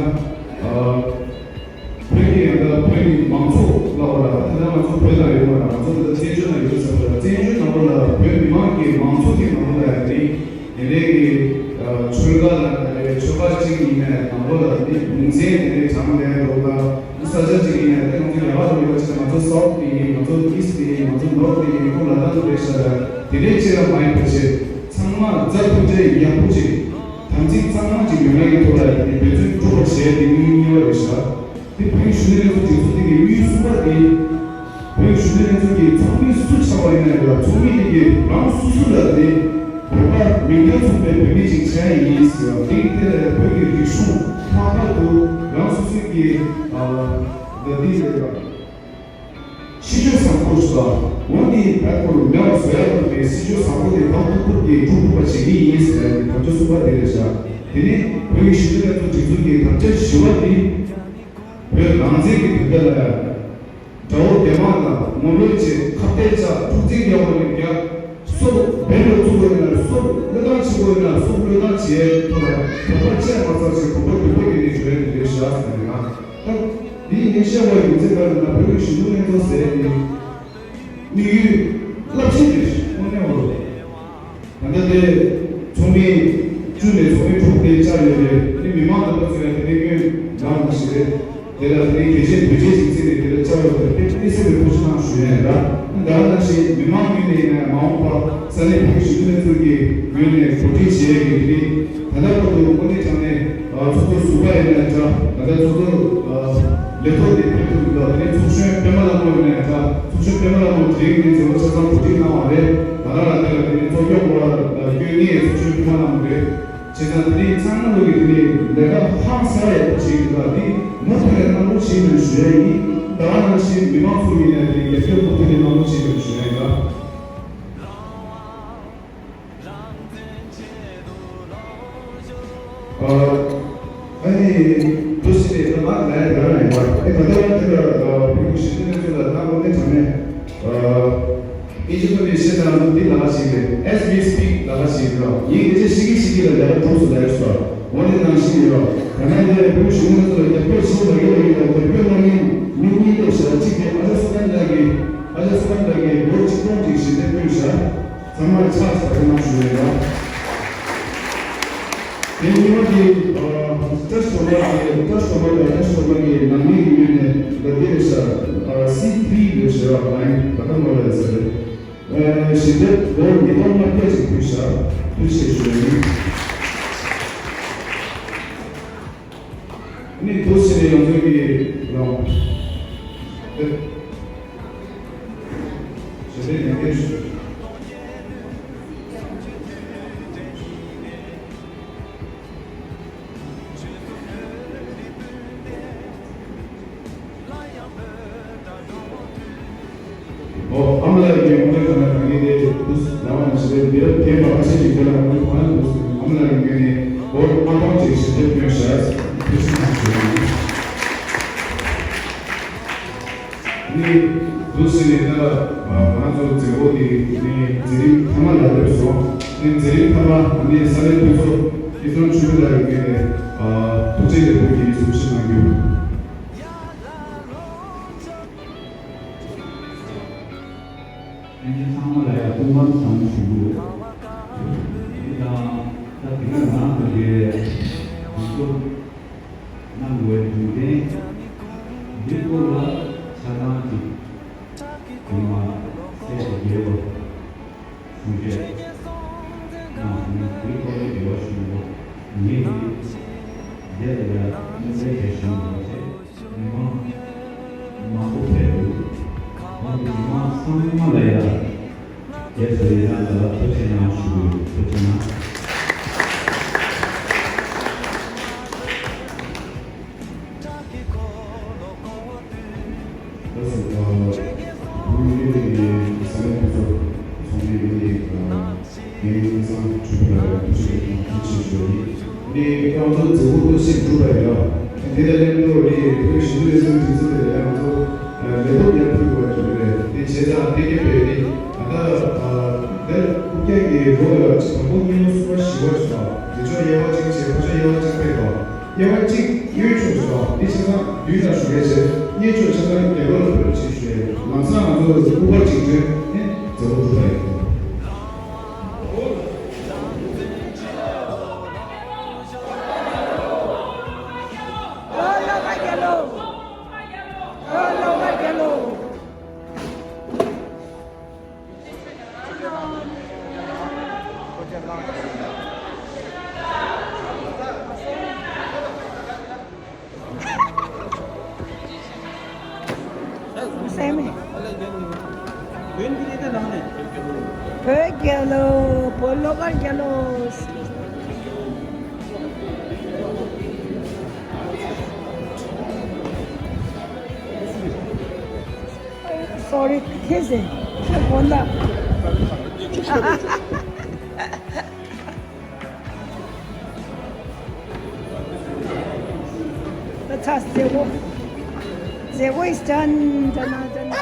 བོད་ཀྱི་ཡང་ན་བོད་མི་མང་ཚོགས་ལ་བ་ལ་ད་ལྟ་ང་ཚོ་བོད་ནང་ཡོད་པ་ང་ཚོ་ད་བཙན་བྱོལ་ནང་ཡོད་ཟེར་བ་ལ་བཙན་བྱོལ་ནང་ལོགས་ལ་བོད་མི་མང་གི་མང་ཚོགས་ཀྱི་ནང་ལོགས་ལ་ཡང་ནི། དེ་ནས་ཀྱི་ཆོལ་ཁ་ལ་ཆོལ་ཁ་གཅིག་ཡིན་ནའི་ནང་ལོགས་ལ་ནི་གུང་སེང་དེ་ནས་གྲངས་ལས་འགྲོ་ད་ས་ཆ་གཅིག་ཡིན་ནའི་དེ་ང་ཚོ་རྒྱ་གར་ལ་ཡོད་པ་ཅིག་ང་ཚོ་སའུ་ཐི་ཡིན་ང་ཚོ་ཨི་སི་ཐི་ཡིན་ང་ཚོ་ནོར་ཐི་ཡིན་ཁོ་ལ་དྭགས་རེད་ཤག་ལ་དེ་འདྲའི་ཅིག་ལ་མ་ཡིན་པ་བྱས་ཚང་མ་མཛའ་མཐུན་འབྲེལ་ཡག་པོ་ཅིག་དམ་ཚིག་གཙང་མ་ཅིག་ཡོང་ཡ་གི་ཐོག་ལ་དེ་འབད་བརྩོན་སྒྲུབ་པ་བྱས་དེ་དམིགས་ཡུལ་གཉིས་པ་རེད་ཤག་དེ་བོད་ཀྱི་གཞོན་ནུ་ལྷན་ཚོགས་སྒྲིག་འཛུགས་དེ་གི་དམིགས་ཡུལ་གསུམ་པ་དེ། བོད་ཀྱི་གཞོན་ནུ་ལྷན་ཚོགས་ཀྱི་ཚོགས་མི་སུ་ཆགས་པ་ཡིན་ན་ཡང་ཚོགས་མི་དེ་གིས་རང་སོ་སོ་ལ་དེ་བོད་པ་མིང་དོན་མཚུངས་པའི་བོད་མི་ཅིག་ཆགས་ཡ་ཡིན་ཟེར་བ་དེ་གི་ཐད་ལ་ཡང་བོད་ཀྱི་རིག་གཞུང་ལྷག་པར་དུ་རང་སོ་སོའི་གི་ཨ་ད་དེ་ལས་ཀ་ཤེས་སྤྱོད་བཟང་པོ་ཞིག་ལ་འོ་དེ་བོད་སྐོར་མེད་པ་བཟོ་ཡ་དང་དེ་ཤེས་སྤྱོད་བཟང་པོ་དེ་གང་ཐུབ་ཐུབ་ཀྱིས་སྒྲུབ་ཐུབ་པ་བྱེད་ཀྱི་ཡིན་ཟེར་བའི་དམ་བཅའ་གསུམ་པ་དེ་རེད་བཞག་དེ་ནས་བོད་ཀྱི་གཞོན་ནུ་ལྷན་ཚོགས་སྒྲིག་འཛུགས་ཀྱི་དམ་བཅའ་བཞི་པ་དེ། བོད་རང་བཙན་གྱི་དོན་དག་ལ་ཡང་། དགྲ་བོ་རྒྱ་དམག་ལ་ངོ་རྒོལ་བྱེད་ཁ་གཏད་བཅག་འཁྲུག་འཛིང་རྒྱག་པ་ནས་རྒྱག་སོ་སོ་བོད་ལ་བཙུགས་པ་ཡིན་ན་སོ་ བློས་བཏང་བྱེད་དགོས་ན་སོགས་བློས་བཏང་བྱེད་ཐུབ་ལ། བོད་པ་བཅས་མ་ཚར་ཞིག་བོད་པ་བདུན་པོ་ཡིན་ནི་བརྗོད་ཡ་འདི་འདྲའི་བཞག་ཟེར་ནས་ང་། ད་འདི་ངས་བཤད་པ་ཡིན་ཚེ་ག་ན་བོད་ཀྱི་གཞོན་ནུ་ལྷན་ཚོགས་ཟེར་ནི་དམིགས་ཡུལ་རླབས་ཆེན་རེད། དངོས་གནས་འོ། ད་ལྟ་དེ་ཚོགས་མི་བཅུ་ནས་ཚོགས་མི་དྲུག་དེ་བཅར་ཡོད་རེད། དེ་མི་མང་རྣམ་པ་ཚོ་ཡང་དེ་ནས་སྔོན་ལ་མ་ཞིག་རེད། དེ་ལ་དེ་ནས་གལ་ཆེན་བོད་ཆས་ཤིག་བརྩིས་ནས་དེ་ལ་བཅར་བ་དེ་དཔེ་མི་སྲིད་པའི་ཐུགས་རྗེ་གནང་ཞུ་ཡ་ཡིན་ལ། ད་ག་ནང་བཞིན་མི་མང་ངོས་ནས་ཡིན་ན་མ་འོངས་པ་ས་གནས་བོད་ཀྱི་གཞོན་ནུ་ལྷན་ཚོགས་ཀྱི་ངོས་ནས་གོ་སྒྲིག་བྱེད་ཡ་གི་དེ་ནས་ད་ལྟ་བར་དུ་དངོས་གནས་དྲང་གནས་ཚོགས་གཙོ་ཟུར་པ་ཡིན་ན་འདྲ། ད་ལྟ་ཚོགས་གཙོ་ལས་ཐོག་དེ་ཕེབས་ཐུབ་འདུག་དེ་ནས་ཚོགས་གཞོན་པད་མ་ལྷ་མོ་ཡིན་ན་འདྲ། ཚོགས་གཞོན་པད་མ་ལྷ་མོ་དེ་རིང་ནས་མཛད་སྒོ་ཆ་ཚང་གོ་སྒྲིག་གནང་བ་རེད། ད་ལྟ་ལ་དེ་ལ་དེ་ནས་གཙོ་སྐྱོང་སྐོར་ལ་སྐྱོད་མཁན་ཚོགས་གཞོན་པད་མ་ལྷ་མོ་རེད། བྱས་ཙང་དེ་རིང་ཚང་མ་ལོ་གི་དེ་ནས་ལས་ཀ་ཧང་སང་ཡག་པོ་བྱེད་ཀྱི་འདུག་དེ་མུ་མཐུད་ནས་གནང་རོགས་བྱེད་པའི་ཞུ་ཡ་ཡིན། ད་ག་ནང་བཞིན་མི་མང་ཚོ་ཡིན་ན་དེ་རྒྱབ་སྐྱོར་མུ་མཐུད་ནས་གནང་རོགས་བྱེད་པའི་ཞུ་ཡ་ཡིན་ལ། ཨ་ནི་འདུག་སེ་ནས་ད་མར་ལན་རང་ཡིན་པ། ཨེ་ད་ལྟ་ཡང་དེ་ལ་བོད་ཀྱི་གཞོན་ནུ་ལྷན་ཚོགས་ལ་ད་དངོས་གནས་དྲང་གནས་ཨིན་ཇི་ཐོག་ནས་བཤད་ན་འདི་ལ་ཞིག་རེད། As we speak ལ་ཞིག་རེད། ཡིན་དེ་ཚེ་ཤི་གི་ཤི་གི་ལ་ཡར་གྲོངས་སུ་ལ་ཡར་སོ། འོ་དེ་ནང་བཞིན་ཡོད། ད་ནང་ཡང་བོད་གཞོན་ནུ་ཚོ་ལ་རྒྱབ་སྐྱོར་ཞུ་བ་ཡོད་ལ་ཡིན་ལ་རྒྱབ་སྐྱོར་གནང་མཁན་མི་གཉིས་ལས་བྱ་གཅིག་དེ་ཨ་ཅག་སུ་ཁན་ལགས་ཀྱིས་ཨ་ཅག་སུ་ཁན་ལགས་ཀྱིས་ལོ་གཅིག་སྟོང་གཅིག་ཞིག་དེ་བསྐོས་བཞག་ཚང་མར་ཕྱག་འཚལ་གནང་ཞུ་ཡོད་ལ། དེ་གཉིས་པ་དེ་ཨ་ཊ་སི་ཊོ་མ་གི་ཊ་སི་ཊོ་མ་དང་ཊ་སི་ཊོ་མ་གི་ནང་མི་གི་ངོས་ནས་ལ་དེ་རེད་ཤག་ཨ་སི་ཐི་རི་ལ་ཞེས་པ་ལ་ཡིན་ད་ལྟ་མ་ལ་ཡོད་ས་རེད། ཨ་ཞི་བདེ་ལོ་ཉིས་སྟོང་ལྔ་བརྒྱ་ཅིག་ཕུལ་ཤག་ཐུགས་རྗེ་ཆེ་ཞུ་ཡ་ཡིན། ནི་འདུག་སེ་ནས་ཡོང་ཚུལ་གྱི་ལམ། ཞི་བདེ་ལས་འགན་ཞུ། ཨོ་ཨ་མ་ལགས་ཀྱིས་དངོས་གནས་དྲང་གནས་ད་གིན་དེ་འདུག་ལམ་ནས་ཞི་བདེ་འདིར་ཕན་པ་ཁ་ཤས་ཀྱིས་དེ་ལ་དངོས་གནས་གང་འདུག་ཟེར་ཨ་མ་ལགས་ཀྱི་ངོས་ནས་སྒོར་ལྔ་སྟོང་ཅིག་ཞི་བདེ་བཏོན་ཤག་ཐུགས་རྗེ་ཆེ་གནང་ཞུ་ཡ་ཡིན། ནི་འདུག་སེ་ནས་ད་ང་ཚོ་མཛད་སྒོ་འདི་ནི་མཛད་རིམ་མཐའ་མ་ལ་སླེབས་སོང་། ནི་མཛད་རིམ་མཐའ་མ་ནི་ས་གནས་དཔོན་ཚོགས་སྐྱིད་སྡུག་ཆོས་འཕེལ་ལགས་ཀྱི་ངོས་ནས་ཐུགས་རྗེ་ལེགས་འབུལ་གྱི་གསུང་བཤད་གནང་རྒྱུ། ལྷན་རྒྱས་ཚང་མ་ལ་ཡང་སྐུ་ཁམས་བཟང་པོ་ཞུ་རྒྱུ། དེ་དང་ད་དེ་ག་ནང་དུ་དེ་དུས་ཚོད་གནང་དགོས་རྒྱུ་མཚན་འདི་སྐོར་ལ་ཆ་ཚང་ཅིག་ཚང་མ་གསལ་དུ་རྒྱལ་བ་གསུང་བཤད་གནང་སོང་། དེའི་སྐོར་ལ་དྲི་བ་ཞུ་བ་ངེད་ཀྱིས་རྒྱ་ལ་ཡང་མཉམ་འབྲེལ་བྱས་བཞིན་ཡོད་ཅེས། མི་མང་མང་པོ་ཕེབས་འདུག་ང་ཚོ་མི་མང་ཚང་མ་ལ་ཡང་རྒྱལ་སྲས་ལྷ་ལ་ཐུགས་རྗེ་གནང་ཞུ་དགོས། ཐུགས་རྗེ་གནང་། ལགས་སོ། ཨ་བོད་མི་རིགས་ཀྱི་ས་གནས་སྐུ་ཚབ་ཚོགས་མི་ཡོངས་ཀྱི་ཨ་རྒན་ཡོལ་བློ་བཟང་ཆོས་འཕེལ་ལགས་ལ་ཐུགས་རྗེ་ཆེ་ཞུ་བ་ཡིན། ནི་ང་ཚོ་མཛད་སྒོ་ཐོག་ཞིག་གྲུབ་པ་ཡིན་ལ། དེ་ལ་སླེབས་འགྲོ་རེད། བོད་གཞིས་ལུས་རྩ་འཛིན་ཚོགས་པ་ལ་ང་ཚོ་ལས་ཐོག་ཡར་ཕུལ་དགོས་ཀྱི་རེད། དེ་བྱས་ཙང་དེ་སྐད་བས་ནི་ད་ལྟ་དེར་སྐུ་སྐྱེ་གི་རོ་ལ་དང་པོ་གཉིས་པ་གསུམ་པ་བཞི་པ་སོགས་དེ་ཕྱོགས་དབྱེ་བ་གཅིག་བྱས་ཕར་ཕྱོགས་དབྱེ་བ་གཅིག་སྤེལ་བ། དབྱེ་བ་གཅིག་གཡོན་ཕྱོགས་སུ་དེ་ཆ་ཚང་མདུན་ལ་བཞུགས་ཡས་བྱས། གཡས་ཕྱོགས་ཆ་ཚང་རྒྱབ་ལོགས་ལ་ཕེབས་པ་ཞིག་ཞུ་ཡས། ལམ་སང་ང་ཚོ་སྐུ་པར་གཅིག་སྤྲོད་ནས་མཛད་སྒོ་གྲུབ་པ་ཡིན། བོད་རྒྱལ་ལོ། བོད་བློ་དཀར་རྒྱལ་ལོ། Sorry, ཁྱེད་ཟེར། ཁྱེད་དགོངས་དག་ད་ཚ་ཟེར་གོ་ཟེར་གོ is done, done, done.